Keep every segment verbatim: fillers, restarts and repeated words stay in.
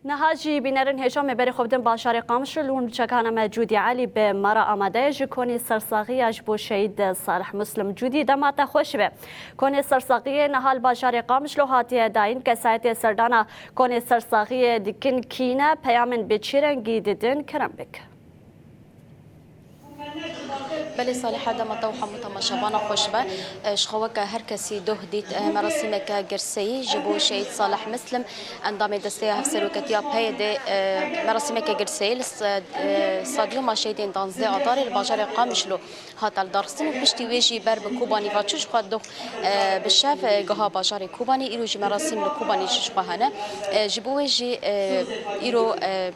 Niha jî bînerin hêja me berê xwe bidin bajarê Qamişlo, li hûn çekana me Cûdî Elî bi me re amade ye ji konê sersaxiya ji bo şehîd Salih Muslim. Cûdî, dema te xweş be. Konê sersaxiyê niha li bajarê Qamişlo hatiye dayîn. Kesayetê serdana konê sersaxiyê dikin kî ne? Peyamên bi çi rengî didin? Kerem bik. Belê Salih, dema te û hemû temaşevana xweş be. E, ji xwe weke her kesî doh dît, e, merasîmeke girseyî ji bo Şehîd Salih Mislim, endamê Desteya Hevseroketiya P Y D, e, merasîmeke girseyî li s-, e, Stadyuma Şehîdên danzdeh Adarê li bajarê Qamişlo hate lidarxistin û piştî wê jî ber bi Kobanî ve çû ji xwe doh, e, bi şev, e, giha bajarê Kobanî. Îro jî merasîm li Kobanî jî ji xwe hene. E, ji bo wê jî, e, îro, e,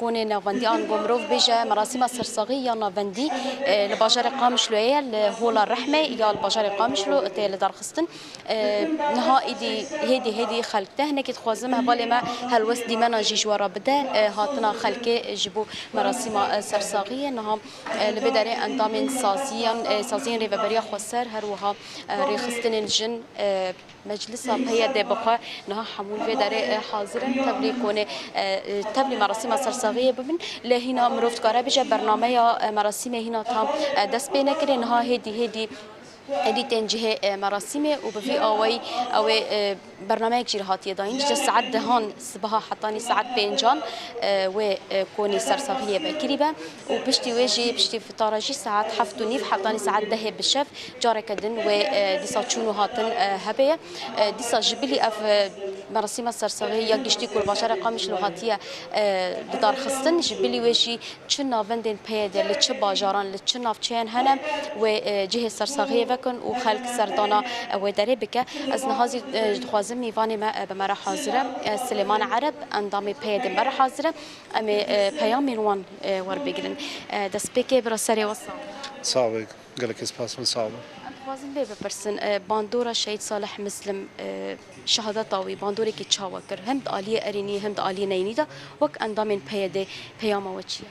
konê navendî an ku mirov bêje merasîma sersaxî ya navendî, e, li bajarê Qamişloyê ye, li Hola Rehmê ya li bajarê Qamişlo tê lidarxistin. E, niha îdî hêdî hêdî xelk te hinekî dixwazim hevalê me helwest dîmena jî ji we re bide, e, hatina xelkê ji bo merasîma, e, sersaxiyê. Niha, e, li vê derê endamên saziyan, e, saziyên Rêveberiya Xweser, her wiha, e, rêxistinên jin, e, Meclisa P Y D bi xwe niha hemû li vê derê, e, hazir in. Tevlî konê, e, e, tevlî merasîma sersaxiyê bibin. Lê hîna mirov dikare bêje bernameya, e, merasîmê hîna tam, e, dest pê nekirê. Niha hêdî hêdî, hêdî tên cihê, e, merasîmê û bi vî awayî ew ê, e, bernameyek jî hatiye dayîn. Ji saet dehan sibeha hetanî saet pêncan, e, wê, e, konê sersaxiyê vekirî be û piştî wê jî, piştî fitara jî saet heft û nîv hetanî saet dehê bi şev careke din wê, e, dîsa çûn û hatin, e, hebe ye. E, dîsa ji bilî ev, e, merasîma sersaxiyê ya giştî ku li bajarê Qamişlo hatiye, e, lidarxistin, ji bilî wê jî çi navendên P Y D li çi bajaran, li çi navçeyan hene, wê, e, cihê sersaxiyê vekin û xelk serdana, e, wê derê bike. Ez niha zî, e, dixwazim mîvanê me, e, bi me re hazir e. E, Silêman Ereb, endamê P Y D me re hazir e. Em ê, e, peyamên wan, e, werbigirin. E, destpêkê bira serê we sax. Sax be, gelekî spas, min sax be. Em dixwazin vê bipirsin, e, bandora Şehîd Salih Mislim, e, şehadeta wî, bandorekî çawa kir? Hem di aliyê erênî, hem di aliyê neyînî de wek endamên P Y D peyama we çi ye?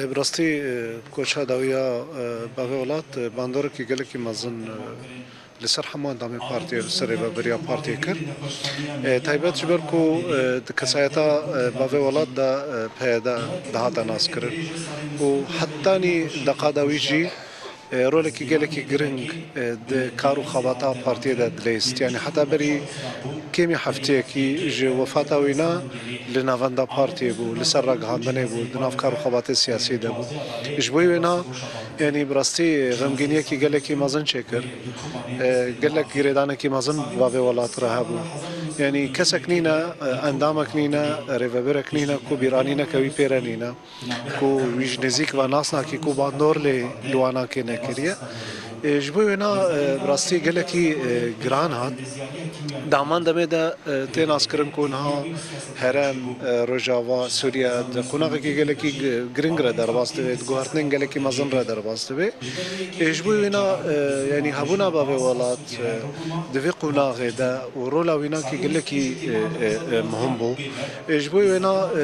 E, bi rastî, e, koça dawiya, e, bavê welat, e, bandorekî gelekî mezin, e, li ser hemû endamên partiyê, li ser rêveberiya partiyê kir. E, taybet ji ber ku, e, di kesayeta, e, bavê welat de, e, P Y D dihate naskirin û hetanî deqa dawî jî, e, rolekî gelekî giring, e, di kar û xebata partiyê de dileyist. Yanî heta berî kêmî hefteyekî ji wefata wî ne li navenda partiyê bû, li ser ragihandinê bû, di nav kar û xebatê siyasî de bû. Ji bo wêna, yanî bi rastî xemgîniyekî gelekî mezin çêkir. E, gelek girêdanekî mezin bavê welat re hebû. Yanî kesek nîne, e, endamek nîne, rêvebirek nîne ku bîranîneke wî pê re nîne. Ku wî ji nêzîk ve nas nakî ku bandor lê li wan nakê nekiriye. E, ji bo wêna, e, bi rastî gelekî, e, giran hat. Di heman demê de, e, tê naskirin ku niha herêm, e, Rojava, Sûriye di qonaxekî gelekî gi-, giring re derbas dibe, di guhertinên gelekî mezin re derbas dibe. E, ji bo wêna, e, yanî hebûna bavê welat, e, di vê qonaxê de û rola wî nakî gelekî, e, e, e, muhim bû. E, ji bo wêna, e,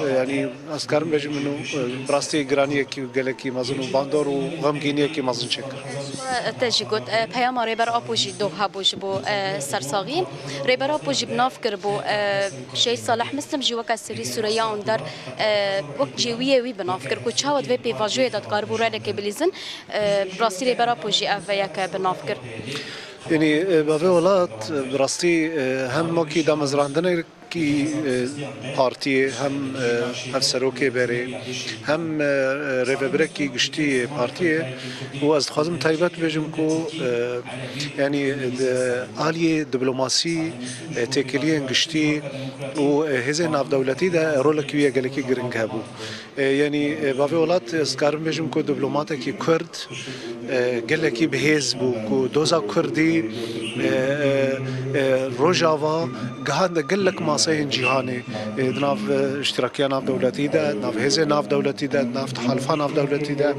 e, yanî Ez karim bêjim min û, e, bi rastî giraniyekî gelekî mezin û bandor û xemgîniyekî mezin çêkir. Te jî got, e, peyama Rêber Apo jî doh hebû ji bo, e, sersaxiyê. Rêber Apo jî bi nav kir bû, e, Şehîd Salih Mislim jî weke Sirî Sureya Onder, e, wek cêwiyê wî bi nav kir ku çawa di vê pêvajoyê de dikaribû rolekê bilîzin. E, bi rastî Rêber Apo jî ev veyeke bi nav kir. Yanî, e, bavê welat, e, bi rastî, e, hem wekî damezrandinê kî, e, partiyê, hem, e, hevserokê berê, hem, e, rêvebirekî giştî yê partiyê û ez dixwazim taybet bêjim ku, e, yanî di aliyê diplomasî, e, têkiliyên giştî û, e, hêzên navdewletî de rolekî wî yê gelekî giring hebû. E, yanî, e, bavê welat, ez dikarim bêjim ku diplomatekî Kurd, e, gelekî bi hêz bû ku doza Kurdî, e, e, e, Rojava gihande gelek maseyên cîhanê, e, di nav, e, îştirakiya navdewletî de, di nav hêzên navdewletî de, di nav tehalifa navdewletî de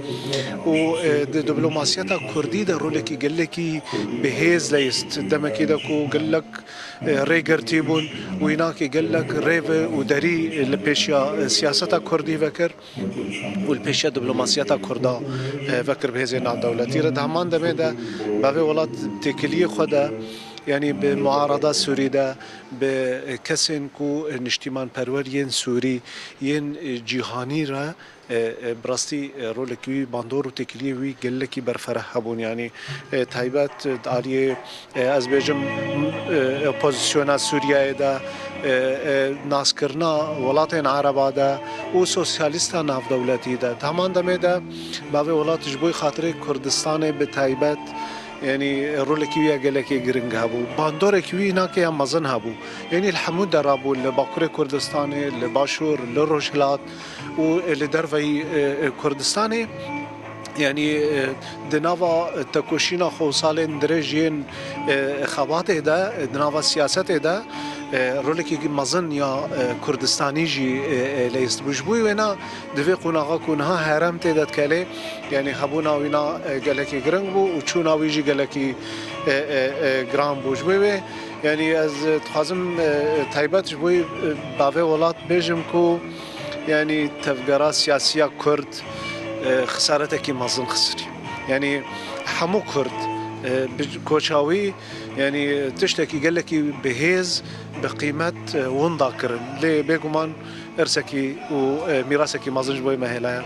û, e, di diplomasiyeta Kurdî de rolekî gelekî bi hêz leyist. Demekî de ku gelek, e, rêgirtî bûn, wînakî gelek rêve û derî li pêşiya, e, siyaseta Kurdî vekir. û li pêşiya diplomasiyeta Kurda, e, vekir bi hêzên navdewletî re. Di heman demê de bavê welat têkiliyê xwe de, Yanî bi muarada Sûrî de, bi kesên ku niştîmanperwer yên Sûrî, yên cîhanî re, e, e, bi rastî, e, rolekî wî bandor û têkiliyê wî gelekî berfereh hebûn. Yanî, e, taybet, e, di aliyê, e, ez bêjim, e, opozisyona Sûriyeyê de, e, e, naskirina welatên Ereba de û sosyalîsta navdewletî de. Di heman demê de bavê welat ji bo xatirê Kurdistanê bi taybet, yanî rolekî wî ya gelekî giring hebû. Bandorek wî nake ya mezin hebû. Yanî li hemû dera bû, li Bakurê Kurdistanê, li Başûr, li Rojhilat û li derveyî, e, e, Kurdistanê. Yanî, e, di nava tekoşîna xwe û salên dirêj yên, e, xebatê de, e, di nava siyasetê de, e, rolekî mezin ya, e, Kurdistanî jî, e, e, leyist bû. Ji bo wêna di vê qonaxa ku niha herem tê de dikelê, yanî hebûna wîna, e, gelekî giring bû û çûna wî jî gelekî, e, e, e, giran bû. Ji bo wê, yanî ez, e, dixwazim, e, taybet ji bo, e, bavê welat bêjim ku, yanî tevgera siyasiya Kurd, e, xisaretekî mezin xisirî. Yanî hemû Kurd, e, bi koça wî, yanî tiştekî gelekî bi hêz, bi qîmet, e, winda kirin. Lê bêguman irsekî û, e, mîrasekî mezin ji bo me hêlaya.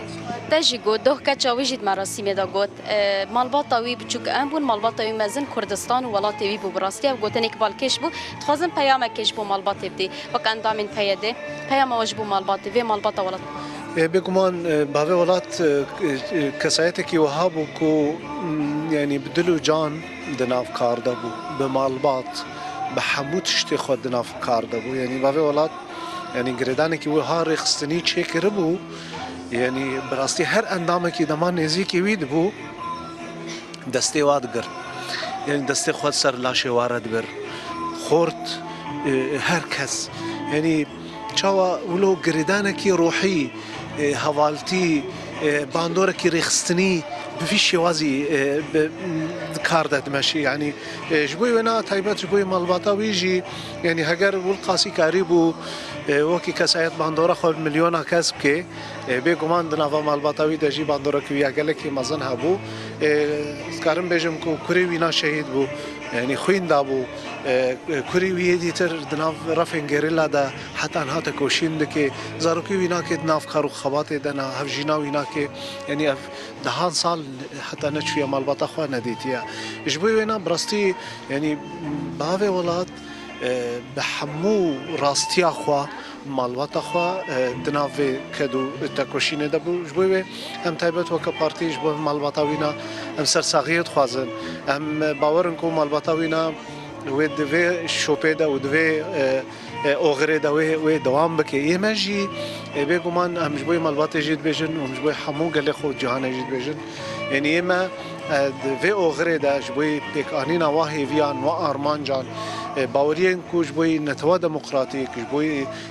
Te jî got, doh keça wî jî di merasîmê de got, e, malbata wî biçûk em bûn, malbata wî mezin Kurdistan û welatê wî bû. Bi rastî ev gotinek balkêş bû. Dixwazim peyamekê ji bo malbatê bidî. Wek endamên P Y D, peyama we ji bo malbatê, vê malbata welat. E, bêguman, e, bavê welat, e, e, kesayetekî wiha bû ku, m, yanî bi dil û can di nav kar de bû, bi malbat, bi hemû tiştê xwe di nav kar de bû. Yanî bavê welat, yanî girêdanekî wiha rêxistinî çêkiribû, yanî bi rastî her endamekî dema nêzîkî wî dibû, destê wa digir. Yanî destê xwe ser laşê wa re dibir. Xort, e, her kes. Yanî çawa wilo girêdanekî ruhî, e, hevaltî, e, bandorekî rêxistinî bi vî şêwazî, e, bi, di kar de dimeşî. Yanî, e, ji bo wêna taybet ji bo malbata wî jî, yanî heger Wilqasî karîbû, e, wekî kesayet bandora xwe bi milyona kes bike, e, bêguman di nava malbata wî de jî bandorek wî ya gelekî mezin hebû. E, ez karim bêjim ku kurê wîna şehîd bû, yanî xwîn dabû. E, kurê wî yê dîtir di nav refên gerîla de heta niha tekoşîn dike. Zarokê wî nake di nav kar û xebatê de ne, hevjîna wî nake. Yanî ev dehan sal heta neçûye malbata xwe nedîtiye. Ji bo wêna bi rastî, yanî bavê welat, e, bi hemû rastiya xwe malbata xwe, e, di nav vê ked û tekoşînê de bû. Ji bo wê em taybet weke partî ji bo malbata wîna em sersaxiyê dixwazin. Em bawer in ku malbata wîna wê di vê şopê de û di vê, e, e, oxirê de wê, wê dewam bike. Yê me jî, e, bêguman em ji bo malbatê jî dibêjin û em ji bo hemû gelê xwe û cîhanê jî dibêjin. Yanî yê me, e, di vê oxirê de ji bo pêkanîna wa hêviyan, wa armancan, e, baweriyên ku ji bo netewa demokratîk, ji bo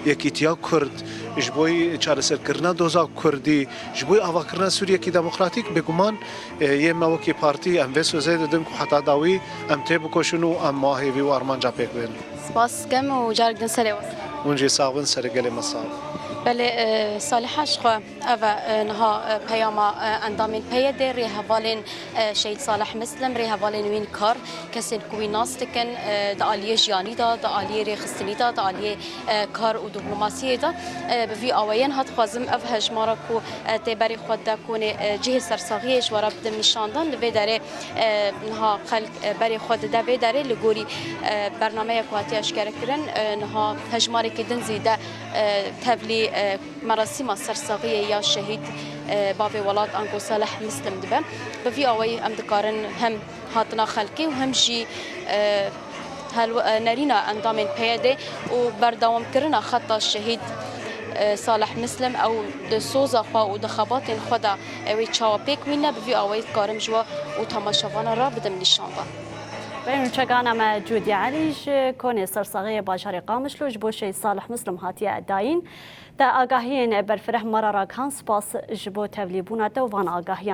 yekîtiya Kurd, ji bo çareserkirina doza Kurdî, ji bo avakirina Sûriyekî demokratîk, bêguman, e, yê me wekî partî em vê sozê didin ku heta dawî em têbikoşin û em wa hêvî û armanca pêk bên. Spas dikim û carek din serê we. Hûn jî sax bin, serê gelê me sax. Belê, e, Salih, ji xwe ev e, e, niha, e, peyama, e, endamên P Y D, rêhevalên, e, Şehîd Salih Mislim, rêhevalên wîn kar, kesên ku wî nas dikin, e, di aliyê jiyanî de, di aliyê rêxistinî de, di aliyê, e, kar û diplomasiyê de. E, bi vî awayê niha dixwazim ev hejmara ku, e, tê berê xwe dide konê, e, cihê sersaxiyê ji we re bidim nîşandan. Li vê derê, e, niha xelk, e, berê xwe dide vê derê, li gorî, e, bernameya ku hatiye eşkerekirin, e, niha hejmarekî din zî de, e, tevlî, e, merasîma sersaxiyê ya şehîd, e, bavê welat ango Salih Mislim dibe. Bi vî awayî em dikarin hem hatina xelkê û hem jî, e, helw-, e, nerîna endamên P Y D û berdewamkirina xeta şehîd, e, Salih Mislim ew di soza xwe û di xebatên xwe de ew ê çawa pêk bîne, bi vî awayî dikarim ji we û temaşevana re bidim nîşandan. Belê, nûçegana me Cûdî Elî ji konê sersaxiyê bajarê Qamişlo ji bo Şehîd Salih Mislim hatiye dayîn. Te agahiyên berfireh me re ragihan, spas ji bo tevlîbûna te û van agahiyan.